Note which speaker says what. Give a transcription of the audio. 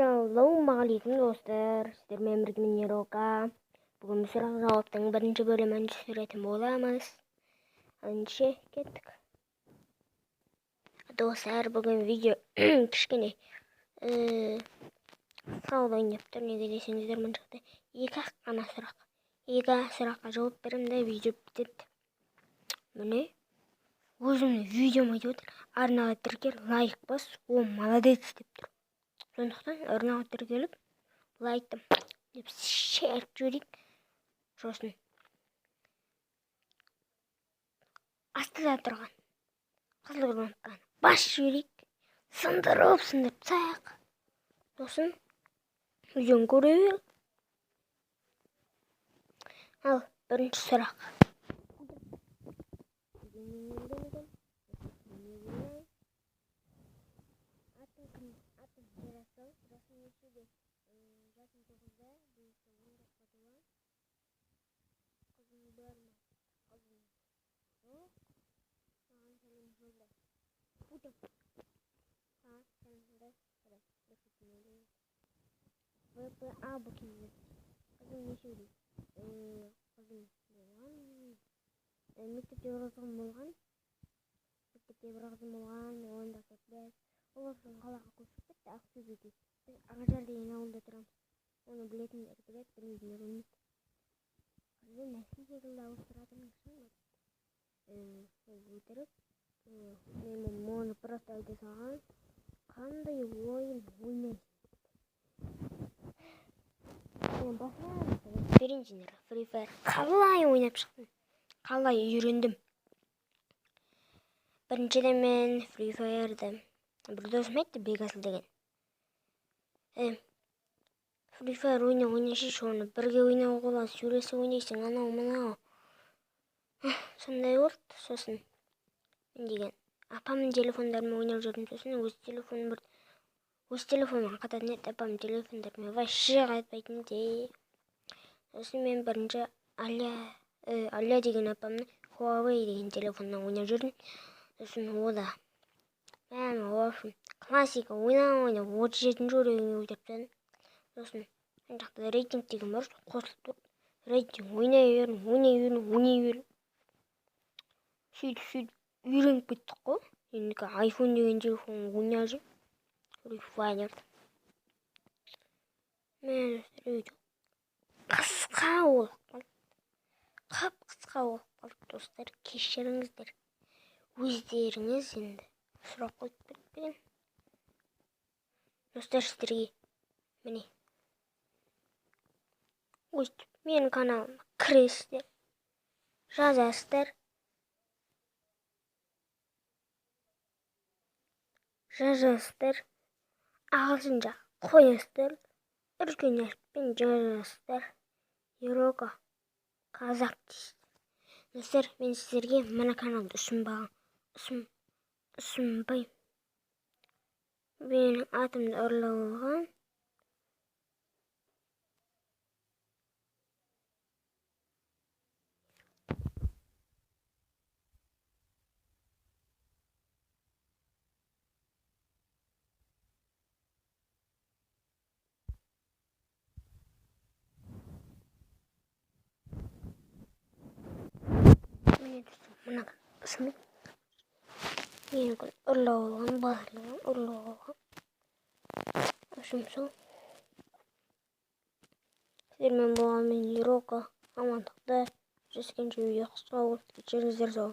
Speaker 1: Ассалаумағалейкум достар, сіздермен бірге мен Ерока. Бүгін сұрақ жауаптың бірінші бөлімін түсіретін боламыз. Ендеше кеттік. Достар, бүгін видео кішкене қысқа болайын деп тұр. Неге десеңіздер, мына жақта екі ақ қана сұрақ. Екі сұраққа жауап беремін де видео бітеді. Міне өзімнің видеом айтып отыр. Арнаға тіркел, лайк бас, о молодец деп тұр. Сондықтан арнаға тіркеліп, лайкты деп шеріп жіберейік. Сосын астыда тұрған қызыл кнопканы басып жіберейік. Сындырып сындырып тастайық. Сосын видеоны көре бер. Ал бірінші сұрақ. Атың кім? Атым Ерасыл. Жасым нешеде? Жасым 9-да, бұйырса 14-қа толамын. Қызым бар ма? Қызым жоқ. Маған сәлем жолда. Путин. Саған сәлем жолда. ВПА бұл. Қызым нешеде? Қызым болған. Мектепте бір қызым болған. Мектепте бір қызым болған. Онда 5. Ол соң қалаға көшіп кетті, Ақтөбеге. Біз Ағажар деген ауылда тұрамыз. Оны білетіндер біледі, білмейтіндер білмейді. Қызды нәски секілді ауыстыратының шын ба? Ол өтірік. Мен оны просто айта салған. Қандай ойын ойнайсың? Мен басынан берейін сендерге. Free Fire қалай ойнап шықтым? Қалай үйрендім? Біріншіден мен Free Fire'ды бір досым айтты, Бекасыл деген. Free Fire ойна, ойнайшы, оны бірге ойнауға болады, сөйлесіп ойнайсың, анау мынау. Сондай болды. Сосын мен деген апамның телефондарымен ойнап жүрдім. Сосын өз телефоным бір өз телефоныма қататын еді, апамның телефондарымен вообще қатпайтын еді. Сосын мен бірінші Аля деген апамның Huawei деген телефоннан ойнап жүрдім. Сосын о да в общем, классика ойнап ойнап 37-ші уровеньге көтеріп тастадым. Сосын ана жақта рейтинг деген бар, қосылып тұр. Рейтинг ойнай бердім, ойнай бердім, ойнай бердім. Сөйтіп сөйтіп үйреніп кеттік қой. Енді iPhone деген телефон ойнап жүрмін. Free Fire. Мен видео қысқа болып қалды. Қып-қысқа болып қалды, достар, кешіріңіздер. Өздеріңіз енді сұрақ қойып кетпеген. Достар, сіздерге міне өстіп менің каналыма кіресіздер, жазасыздар. Жазасыздар, ағылшынша қоясыздар, үлкен әріппен жазасыздар. Ерока қазақ дейсіз. Достар, мен сіздерге мына каналды ұсынбаймын. Менің атымды ұрлап алған. Міне достар, мына ұсынбаймын. Менікін ұрлап алған, барлығын ұрлап алған. В общем, сол. Сіздермен болған мен Ерока. Амандықта. Жүздескенше видео қысқа болды. Кешіріңіздер сол.